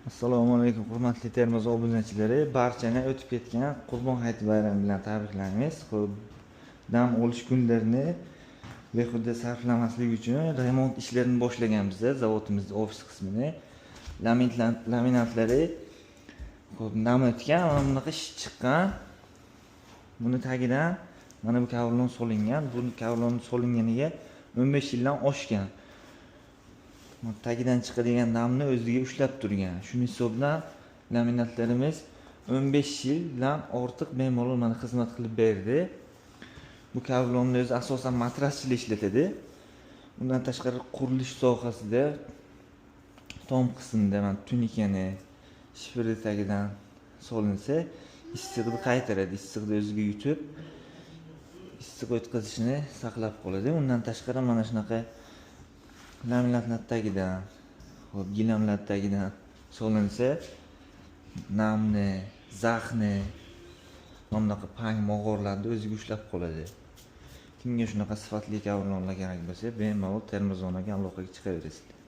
Assalomu alaykum, hurmatli Termiz obunachilari. Barchani o'tib ketgan Qurbon hayiti bayrami bilan tabriklaymiz. Xo'p, dam olish kunlarini behuda sarflamaslik uchun remont ishlarini boshlaganmiz zavodimizda ofis qismini. Laminatlari, xo'p, nam o'tgan, mana bunaqa ish chiqqan. Buni tagidan mana bu kavlon solingan. Bu kavlon solinganiga 15 yildan oshgan. Mana tagidan chiqadigan namni o'ziga ushlab turgan. Shuni hisobidan laminatlarimiz 15 yildan ortiq bemalol mana xizmat qilib berdi. Bu kavlonni o'zi asosan matraschilar ishlatadi. Undan tashqari, qurilish sohasida tom qismida mana tunikani, shiferi tagidan solinsa, issiqni qaytaradi, issiqni o'ziga yutib, issiq o'tkazishini saqlab qoladi. Undan tashqari, mana shunaqa laminatlar tagidan, xo'p, gilamlar tagidan solinsa, namni, zaxni, mana bunaqa pang mog'orlarni o'ziga ushlab qoladi. Kimga shunaqa sifatli kavlonlar kerak bo'lsa, bemalol Termizonaga aloqaga chiqaverasizlar.